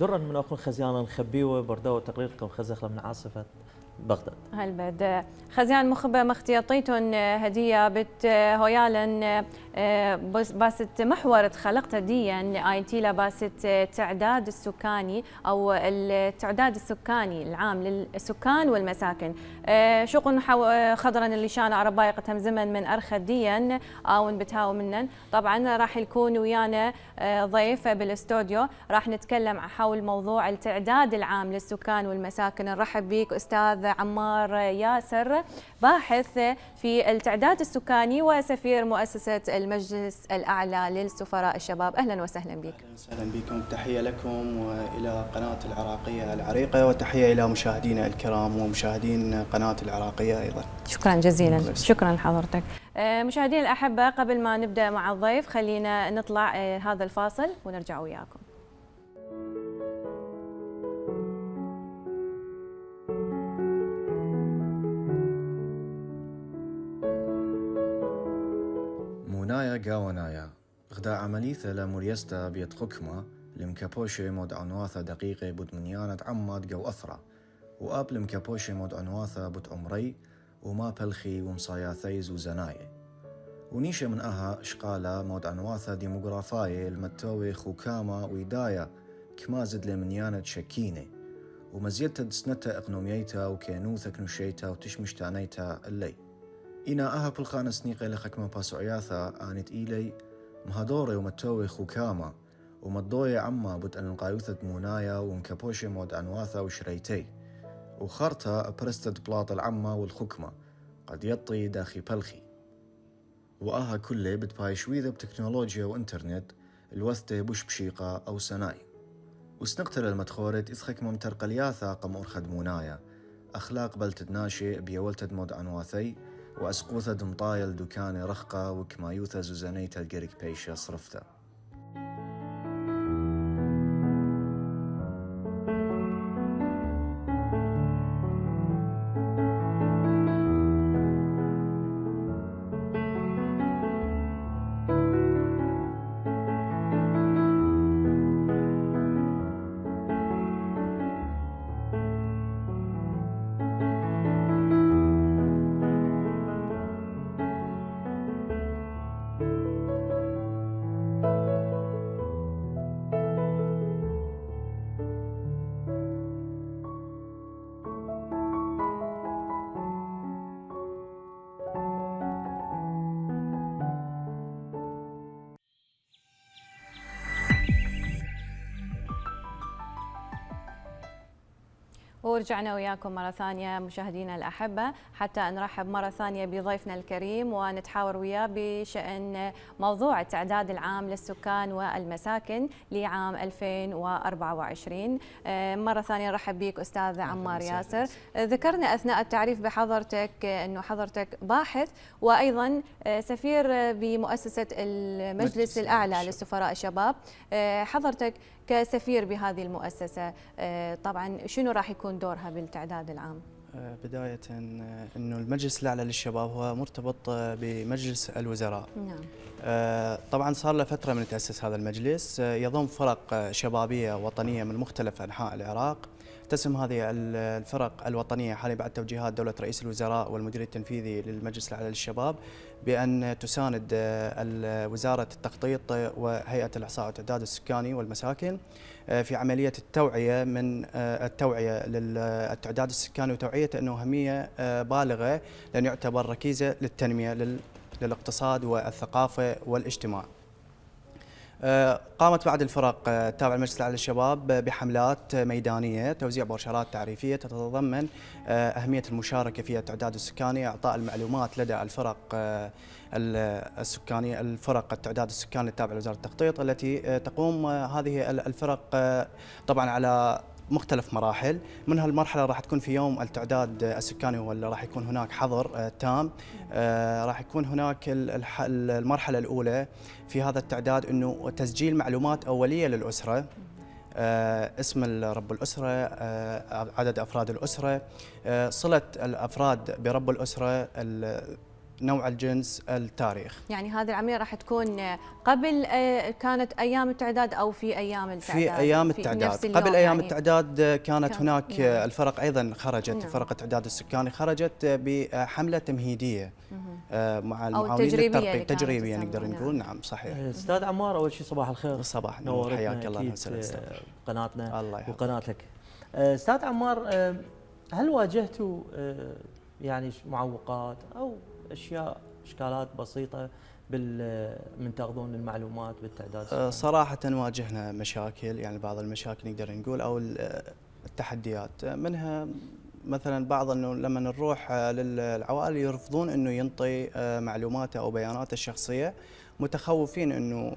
درا من أخو خزيان الخبيوة بردو تقريركم خزخلة من عاصفة بغداد. هالبد خزيان مخبة مختيطيتون هدية بت هويالن باست محور تخلقت ديا ايتيلا باست تعداد السكاني او التعداد السكاني العام للسكان والمساكن شقن خضرا اللي شان عربايق تم زمن من ارخد ديا او بتهاو منن. طبعا راح يكون ويانا ضيف بالاستوديو راح نتكلم حول موضوع التعداد العام للسكان والمساكن. نرحب بك استاذ عمار ياسر باحث في التعداد السكاني وسفير مؤسسة المجلس الأعلى للسفراء الشباب. أهلا وسهلا بك. أهلا وسهلا بكم، تحية لكم وإلى قناة العراقية العريقة، وتحية إلى مشاهدينا الكرام ومشاهدين قناة العراقية أيضا. شكرا جزيلا. شكرا لحضرتك. مشاهدينا الأحبة، قبل ما نبدأ مع الضيف خلينا نطلع هذا الفاصل ونرجع وياكم. منايا قاونايا غدا عمليثة لمريستا بيت خكمة لمكابوشي مود عنواثة دقيقة بود منيانة عماد قو أثرة وقاب لمكابوشي مود عنواثة بود عمري وما بلخي ومصاياثيز وزناية ونيشة من أها شقالة مود عنواثة ديموغرافاية المتوي خوكاما ويدايا كمازد لمنيانة شكينة ومزيدتا دسنتا اقنوميتا وكينوثا كنوشيتا وتشمشتانيتا اللي إنا أها بالخانة سنيقة لخكمة باسوعياثا آنت إيلي مهدوري ومتوي خوكاما ومضوي عما بد أن القايوثة منايا ومكابوشي مود أنواثا وشريتي وخرطة برستد بلاط العمة والخكمة قد يطي داخي بلخي وأها كله بتبايشويذة بتكنولوجيا وإنترنت الوثته بوش بشيقة أو سناي وسنقتل المدخورت إذ خكمة مترقلياثا قم أرخد منايا أخلاق بلتد ناشئ بيولتد مود أنواثي وأسقوثة دمطايل دكان رخقة وكمايوثة زوزانيتا جريك بيشا صرفتا ورجعنا وياكم مرة ثانية مشاهدينا الأحبة حتى نرحب مرة ثانية بضيفنا الكريم ونتحاور وياه بشأن موضوع التعداد العام للسكان والمساكن لعام 2024. مرة ثانية نرحب بك أستاذ عمار ياسر. ذكرنا أثناء التعريف بحضرتك أنه حضرتك باحث وأيضا سفير بمؤسسة المجلس الأعلى للسفراء الشباب. حضرتك كسفير بهذه المؤسسة طبعا شنو راح يكون دورها بالتعداد العام؟ بداية أنه المجلس الأعلى للشباب هو مرتبط بمجلس الوزراء. نعم. طبعا صار له فترة من تأسيس هذا المجلس، يضم فرق شبابية وطنية من مختلف أنحاء العراق. تسهم هذه الفرق الوطنية حاليا بعد توجيهات دولة رئيس الوزراء والمدير التنفيذي للمجلس الأعلى للشباب بأن تساند وزارة التخطيط وهيئة الإحصاء والتعداد السكاني والمساكن في عملية التوعية من التوعية للتعداد السكاني وتوعية أنه أهمية بالغة لأن يعتبر ركيزة للتنمية للاقتصاد والثقافة والاجتماع. قامت بعض الفرق تابعة للمجلس الأعلى للشباب بحملات ميدانية توزيع بروشورات تعريفية تتضمن أهمية المشاركة في التعداد السكاني، إعطاء المعلومات لدى الفرق السكانية الفرق التعداد السكاني التابعة لوزارة التخطيط التي تقوم هذه الفرق طبعا على مختلف مراحل. من هالمرحلة راح تكون في يوم التعداد السكاني ولا راح يكون هناك حظر تام. راح يكون هناك المرحلة الأولى في هذا التعداد أنه تسجيل معلومات أولية للأسرة، اسم رب الأسرة، عدد أفراد الأسرة، صلة الأفراد برب الأسرة، نوع الجنس، التاريخ. يعني هذه العملية راح تكون قبل كانت أيام التعداد أو في أيام التعداد؟ في أيام في التعداد، نفس اليوم قبل أيام يعني. التعداد كانت هناك نعم. الفرق أيضا خرجت، نعم. فرق التعداد السكاني خرجت بحملة تمهيدية مع أو المعاونين التجريبية للترقية، اللي كانت تجريبية تسمى. نقدر نعم. نقول. نعم صحيح. استاذ عمار، اول شيء صباح الخير. صباح النور، نورتنا حياك الله. أكيد وسهلا أستاذ. قناتنا الله يحفظك. وقناتك. استاذ عمار، هل واجهتوا يعني معوقات او اشكالات بسيطه من تاخذون المعلومات بالتعداد؟ صراحة واجهنا مشاكل، يعني بعض المشاكل نقدر نقول او التحديات، منها مثلا بعض انه لما نروح للعوائل يرفضون انه ينطي معلوماته او بياناته الشخصيه، متخوفين انه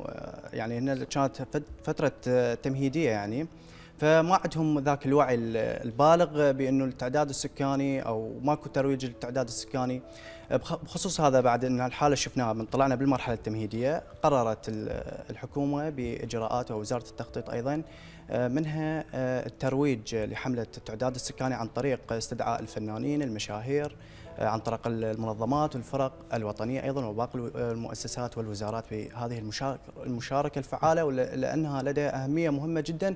يعني هنا كانت فتره تمهيديه يعني، فما عندهم ذاك الوعي البالغ بانه التعداد السكاني او ماكو ترويج للتعداد السكاني. بخصوص هذا بعد ان الحاله شفناها من طلعنا بالمرحله التمهيديه، قررت الحكومه باجراءات ووزاره التخطيط ايضا منها الترويج لحمله التعداد السكاني عن طريق استدعاء الفنانين المشاهير، عن طريق المنظمات والفرق الوطنيه ايضا وباقي المؤسسات والوزارات في هذه المشاركه الفعاله، لانها لديها اهميه مهمه جدا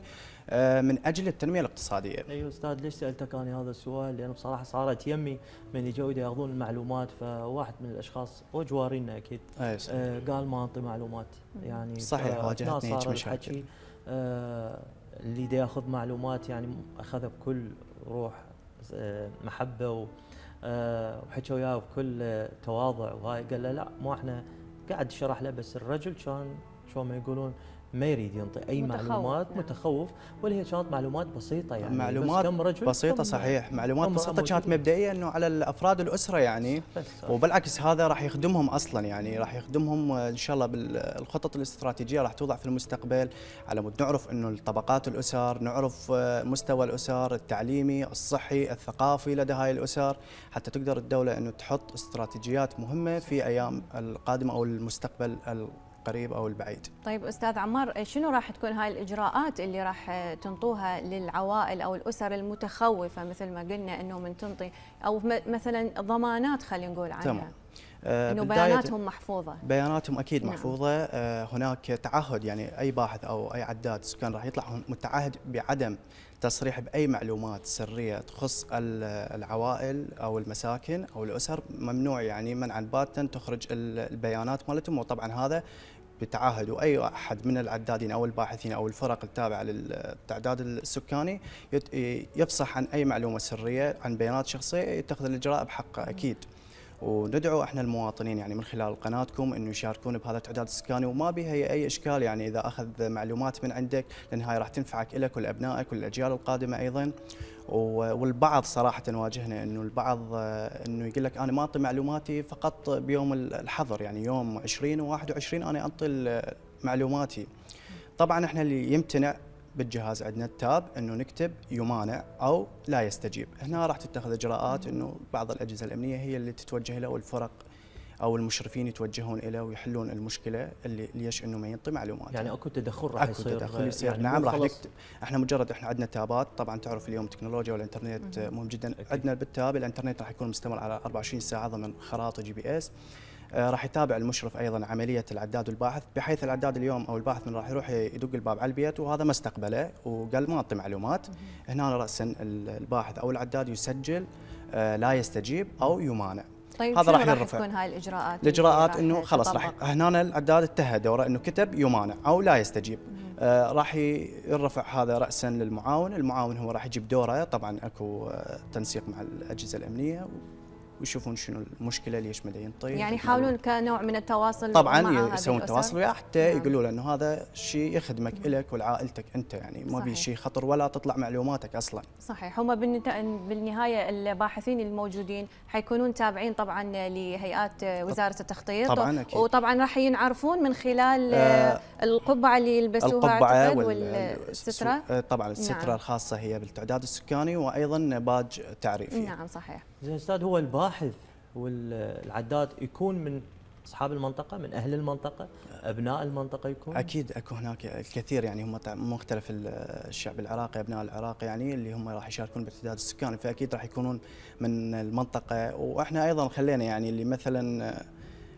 من اجل التنميه الاقتصاديه. ايوه استاذ، ليش سالتك انا هذا السؤال؟ لانه بصراحه صارت يمي من يجوا ياخذون المعلومات، فواحد من الاشخاص وجوارينا اكيد قال ما انطي معلومات. يعني صحيح، واجهتني هيك صار مشاكل. الحكي اللي دا ياخذ معلومات يعني اخذها بكل روح محبه وحكى وياه بكل تواضع، وهاي قال له لا مو احنا، قاعد شرح له، بس الرجل كان شو ما يقولون ما يريد ينطي اي معلومات. نعم. متخوف، واللي هي كانت معلومات بسيطه يعني، معلومات بس كم رجل بسيطه. كم صحيح، معلومات بسيطه كانت موجودين. مبدئيه انه على الافراد الاسره يعني، وبالعكس هذا راح يخدمهم اصلا، يعني راح يخدمهم ان شاء الله بالخطط الاستراتيجيه راح توضع في المستقبل، على مود نعرف انه الطبقات الاسر، نعرف مستوى الاسر التعليمي الصحي الثقافي لدى هاي الاسر، حتى تقدر الدوله انه تحط استراتيجيات مهمه في ايام القادمه او المستقبل القريب او البعيد. طيب استاذ عمار، شنو راح تكون هاي الاجراءات اللي راح تنطوها للعوائل او الاسر المتخوفه، مثل ما قلنا انه من تنطي او مثلا ضمانات خلينا نقول عنها؟ تمام. انه بياناتهم محفوظه. بياناتهم اكيد نعم. محفوظه. هناك تعهد، يعني اي باحث او اي عداد سكان راح يطلع متعهد بعدم تصريح باي معلومات سريه تخص العوائل او المساكن او الاسر، ممنوع يعني منعا باتا تخرج البيانات مالتهم، وطبعا هذا بتعهد، واي احد من العدادين او الباحثين او الفرق التابعه للتعداد السكاني يفصح عن اي معلومه سريه عن بيانات شخصيه يتخذ الاجراء بحقه اكيد. وندعو احنا المواطنين يعني من خلال قناتكم انه يشاركون بهذا التعداد السكاني، وما بها اي اشكال يعني اذا اخذ معلومات من عندك، لان هاي راح تنفعك لك ولابنائك وللاجيال القادمه ايضا. والبعض صراحه واجهنا انه البعض انه يقول لك انا ما اعطي معلوماتي فقط بيوم الحظر، يعني يوم 20 و21 انا انطي معلوماتي. طبعا احنا اللي يمتنع بالجهاز عندنا التاب انه نكتب يمانع او لا يستجيب، هنا راح تتخذ اجراءات انه بعض الاجهزه الامنيه هي اللي تتوجه له، والفرق او المشرفين يتوجهون اليه ويحلون المشكله اللي ليش انه ما ينطي معلومات. يعني اكو تدخل راح يصير؟ اكو تدخل يصير يعني نعم، راح نكتب. احنا مجرد احنا عندنا تابات، طبعا تعرف اليوم التكنولوجيا والانترنت مهم جدا. عندنا بالتاب الانترنت راح يكون مستمر على 24 ساعه ضمن خرائط GPS. راح يتابع المشرف ايضا عمليه العداد والباحث، بحيث العداد اليوم او الباحث من راح يروح يدق الباب على البيت وهذا ما استقبله وقال ما اعطي معلومات، هنا راسا الباحث او العداد يسجل لا يستجيب او يمانع. طيب هذا راح يرفع. تكون هاي الاجراءات؟ الاجراءات انه خلاص راح هنا العداد انتهى دوره انه كتب يمانع او لا يستجيب، راح يرفع هذا راسا للمعاون، المعاون هو راح يجيب دوره، طبعا اكو تنسيق مع الاجهزه الامنيه ويشوفون شنو المشكله ليش ما ينطي. يعني يحاولون كنوع من التواصل طبعا يسوون تواصل وياه حتى نعم. يقولوا له انه هذا شيء يخدمك الك ولعائلتك انت، يعني ما بي شيء خطر ولا تطلع معلوماتك اصلا. صحيح. هم بالنهايه الباحثين الموجودين حيكونون تابعين طبعا لهيئات وزاره التخطيط، طبعا أكيد. وطبعا راح ينعرفون من خلال القبعه اللي يلبسوها اعتقد والستره. طبعا الستره نعم. الخاصه هي بالتعداد السكاني، وايضا باج تعريفي. نعم صحيح. زين استاذ، هو الباحث والعداد يكون من اصحاب المنطقه، من اهل المنطقه، ابناء المنطقه يكون؟ اكيد اكو هناك الكثير، يعني هم مختلف الشعب العراقي، ابناء العراق يعني اللي هم راح يشاركون بالتعداد السكاني، فاكيد راح يكونون من المنطقه. واحنا ايضا خلينا يعني اللي مثلا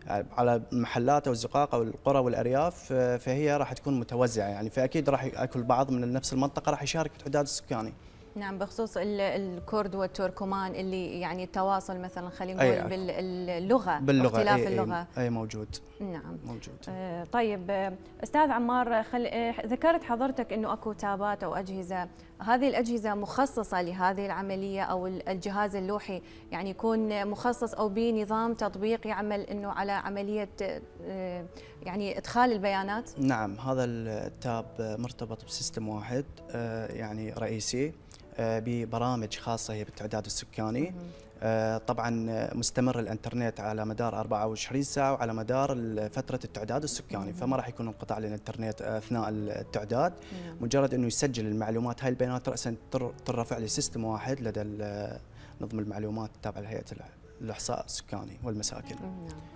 على المحلات او الزقاق او القرى والارياف، فهي راح تكون متوزعه يعني، فاكيد راح ياكل بعض من نفس المنطقه راح يشارك بالتعداد السكاني. نعم. بخصوص الكرد والتركمان اللي يعني التواصل مثلا خلينا نقول باللغه، اختلاف اللغه اي موجود. نعم موجود. طيب استاذ عمار، ذكرت حضرتك انه اكو تابات او اجهزه، هذه الاجهزه مخصصه لهذه العمليه او الجهاز اللوحي يعني يكون مخصص او بنظام تطبيق يعمل انه على عمليه يعني ادخال البيانات؟ نعم، هذا التاب مرتبط بسيستم واحد يعني رئيسي ببرامج خاصة هي بالتعداد السكاني. طبعا مستمر الانترنت على مدار 24 ساعة وعلى مدار فترة التعداد السكاني، فما راح يكون انقطاع للانترنت اثناء التعداد. مجرد انه يسجل المعلومات، هاي البيانات رأسا ترفع لسيستم واحد لدى نظم المعلومات التابع لهيئة الإحصاء السكاني والمساكن.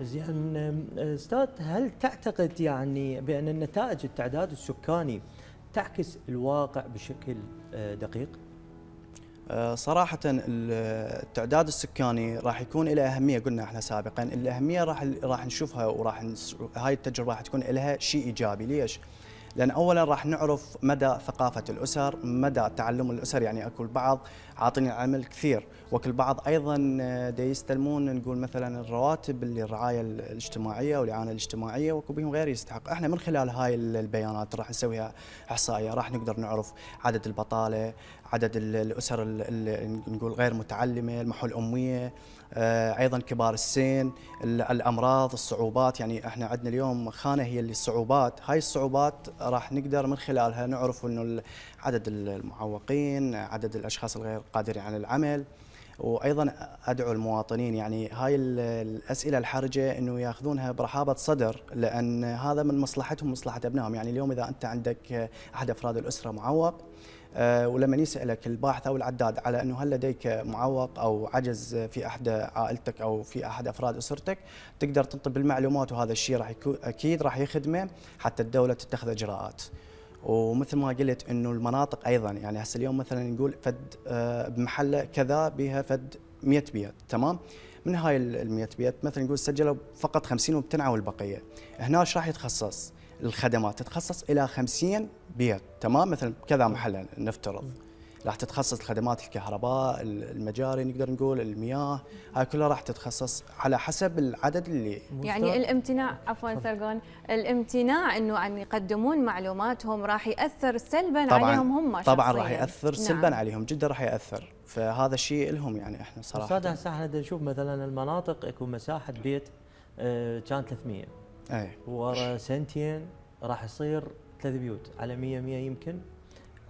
زين استاذ، هل تعتقد يعني بان النتائج التعداد السكاني تعكس الواقع بشكل دقيق؟ صراحة التعداد السكاني راح يكون له أهمية، قلنا احنا سابقا الأهمية راح نشوفها، هاي التجربة راح تكون لها شيء إيجابي. ليش؟ لأن أولا راح نعرف مدى ثقافة الأسر، مدى تعلم الأسر، يعني أكو البعض عاطين العمل كثير، وكل بعض أيضا دا يستلمون نقول مثلا الرواتب اللي الرعاية الاجتماعية والإعانة الاجتماعية، وأكو بهم غير يستحق. احنا من خلال هاي البيانات راح نسويها إحصائية، راح نقدر نعرف عدد البطالة، عدد الأسر اللي نقول غير متعلمة، المحو الأمية، ايضا كبار السن، الامراض، الصعوبات. يعني احنا عندنا اليوم خانه هي اللي الصعوبات، هاي الصعوبات راح نقدر من خلالها نعرف انه عدد المعوقين، عدد الاشخاص الغير قادرين على العمل. وايضا ادعو المواطنين يعني هاي الاسئله الحرجه انه ياخذونها برحابه صدر، لان هذا من مصلحتهم ومصلحه ابنائهم. يعني اليوم اذا انت عندك احد افراد الاسره معوق، ولما يسألك الباحث أو العداد على أنه هل لديك معوق أو عجز في أحد عائلتك أو في أحد أفراد أسرتك، تقدر تنطب المعلومات، وهذا الشيء راح أكيد راح يخدمه حتى الدولة تتخذ إجراءات. ومثل ما قلت أنه المناطق أيضا، يعني هسه اليوم مثلا نقول فد بمحلة كذا بها فد 100 بيت، تمام؟ من هاي ال 100 بيت مثلا نقول سجلوا فقط 50 وابتنعوا البقية، هنا ايش راح يتخصص؟ الخدمات تتخصص الى 50 بيت، تمام؟ مثلا كذا محل نفترض راح تتخصص خدمات الكهرباء، المجاري، نقدر نقول المياه، هاي كلها راح تتخصص على حسب العدد اللي يعني الامتناع، عفوا سرقون، الامتناع انه ان يقدمون معلوماتهم راح ياثر سلبا عليهم هم شخصيا. طبعا راح ياثر سلبا نعم. عليهم جدا، راح ياثر، فهذا الشيء لهم يعني احنا صراحه. استاذ هسه احنا نشوف مثلا المناطق يكون مساحه بيت كان 300، اي ورا سنتين راح يصير 3 بيوت على 100 يمكن،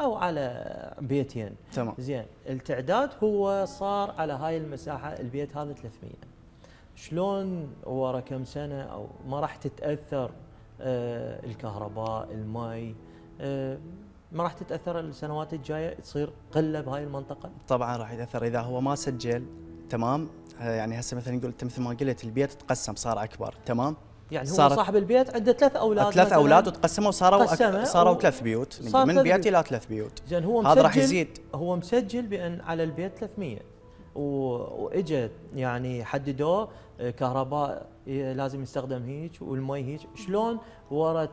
او على بيتين. تمام. زين، التعداد هو صار على هاي المساحه البيت هذا 300، شلون ورا كم سنه او ما راح تتاثر الكهرباء، المي، ما راح تتاثر السنوات الجايه، تصير قله بهاي المنطقه؟ طبعا راح يتاثر اذا هو ما سجل، تمام؟ يعني هسه مثلا نقول مثل ما قلت البيت تقسم صار اكبر، تمام؟ يعني هو صاحب البيت عنده 3 اولاد، 3 اولاد وتقسموا صاروا 3 بيوت، من بيت الى 3 بيوت. زين، هو هذا راح يزيد، هو مسجل بان على البيت 300 واجت يعني حددوه كهرباء لازم يستخدم هيك والمي هيك، شلون ورا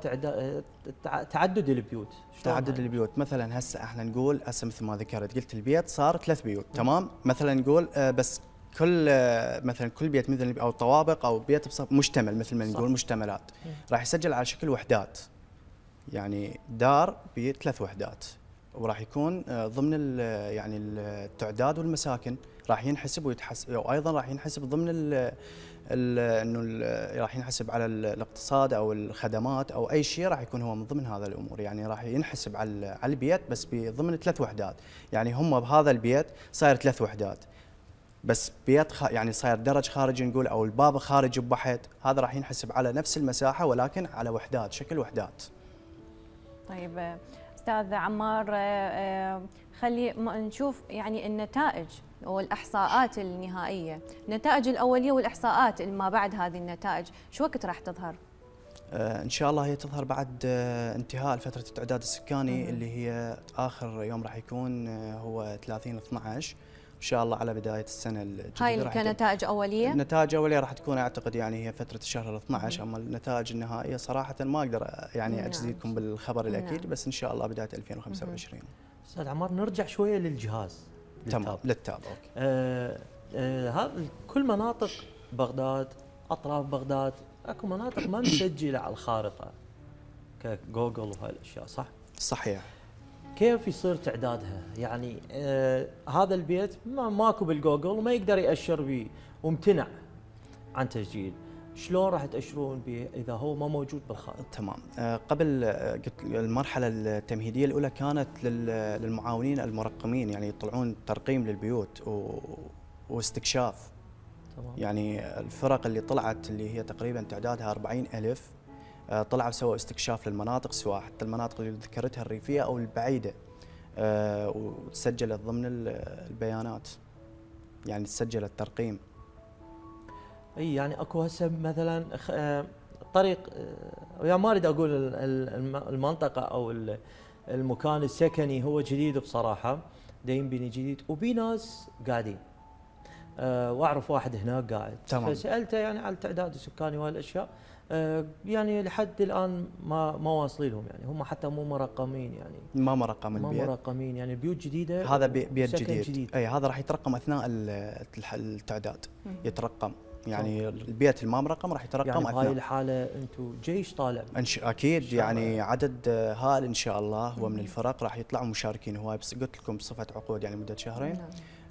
تعدد البيوت؟ تعدد البيوت مثلا هسه احنا نقول هسه مثل ما ذكرت قلت البيت صار 3 بيوت، تمام؟ مثلا نقول بس كل مثلا كل بيت مثل او طوابق او بيت مشتمل مثل ما نقول مشتملات، راح يسجل على شكل وحدات، يعني دار ب3 وحدات، وراح يكون ضمن يعني التعداد والمساكن راح ينحسب ويتحسب، وايضا راح ينحسب ضمن انه راح ينحسب على الاقتصاد او الخدمات او اي شيء، راح يكون هو من ضمن هذا الامور. يعني راح ينحسب على البيت بس ضمن 3 وحدات، يعني هم بهذا البيت صاير 3 وحدات بس بيت يعني صاير درج خارجي نقول او الباب خارج بواحد، هذا راح ينحسب على نفس المساحه ولكن على وحدات، شكل وحدات. طيب استاذ عمار، خلي نشوف يعني النتائج والإحصاءات النهائية، النتائج الأولية والإحصاءات ما بعد هذه النتائج، شو وقت راح تظهر؟ ان شاء الله هي تظهر بعد انتهاء فتره التعداد السكاني اللي هي اخر يوم راح يكون هو 30/12 ان شاء الله على بدايه السنه الجديده. هاي كنتائج اوليه؟ النتائج الاوليه راح تكون اعتقد يعني هي فتره الشهر 12 اما النتائج النهائيه صراحه ما اقدر يعني اجزيكم بالخبر الاكيد بس ان شاء الله بدايه 2025. استاذ عمار نرجع شويه للجهاز. تمام للتاب اوكي. هذا كل مناطق بغداد اطراف بغداد اكو مناطق ما مسجله على الخارطه كجوجل وهاي الاشياء صح؟ صحيح. كيف يصير تعدادها؟ يعني هذا البيت ماكو بالجوجل وما يقدر يأشر به وامتنع عن تسجيل، شلون راح تأشرون به إذا هو ما موجود بالخارطة؟ تمام. قبل قلت المرحلة التمهيدية الأولى كانت للمعاونين المرقمين يعني يطلعون ترقيم للبيوت واستكشاف. تمام. يعني الفرق اللي طلعت اللي هي تقريبا تعدادها 40,000 طلعوا سووا استكشاف للمناطق سواء حتى المناطق اللي ذكرتها الريفية أو البعيدة وتسجلت ضمن البيانات يعني تسجل الترقيم. اي يعني اكو هسه مثلا طريق يعني ما اريد اقول المنطقه او المكان السكني هو جديد بصراحه دا ينبني جديد وبي ناس قاعدين واعرف واحد هناك قاعد. تمام. فسالته يعني على التعداد السكاني وهالاشياء يعني لحد الان ما واصلين لهم يعني هم حتى مو مرقمين يعني ما مرقم البيت. ما مرقمين يعني البيوت جديده. هذا بيت جديد. اي هذا راح يترقم اثناء التعداد يترقم يعني البيت المرقم راح يترقم يعني اثناء. هاي الحاله انتم جيش طالع اكيد يعني عدد هائل ان شاء الله هو من الفرق راح يطلعوا مشاركين هواي بس قلت لكم بصفه عقود يعني مده شهرين.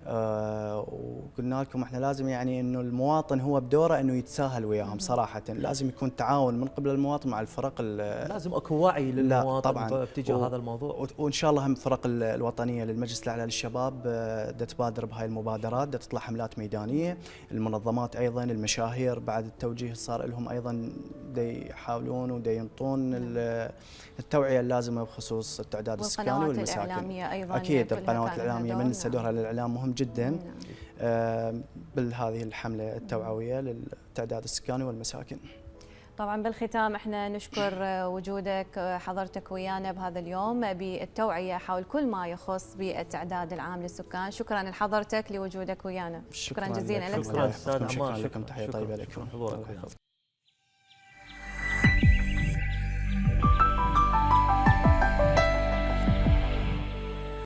وقلنا لكم احنا لازم يعني انه المواطن هو بدوره انه يتساهل وياهم صراحه لازم يكون تعاون من قبل المواطن مع الفرق. لازم اكو وعي للمواطن طبعا باتجاه هذا الموضوع وان شاء الله هم الفرق الوطنيه للمجلس الاعلى للشباب دا تبادر بهاي المبادرات دا تطلع حملات ميدانيه. المنظمات ايضا المشاهير بعد التوجيه صار لهم ايضا دا يحاولون ودا ينطون التوعيه اللازمه بخصوص التعداد السكاني والمساكن. الإعلامية أيضا اكيد القنوات الاعلاميه من دورها للاعلام مهم جدا بهذه الحمله التوعويه للتعداد السكاني والمساكن. طبعا بالختام احنا نشكر وجودك حضرتك ويانا بهذا اليوم بالتوعيه حول كل ما يخص بالتعداد العام للسكان. شكرا لحضرتك لوجودك ويانا. شكرا جزيلا لك. شكرا استاذ عمار. شكرا تحيه طيبه لكم.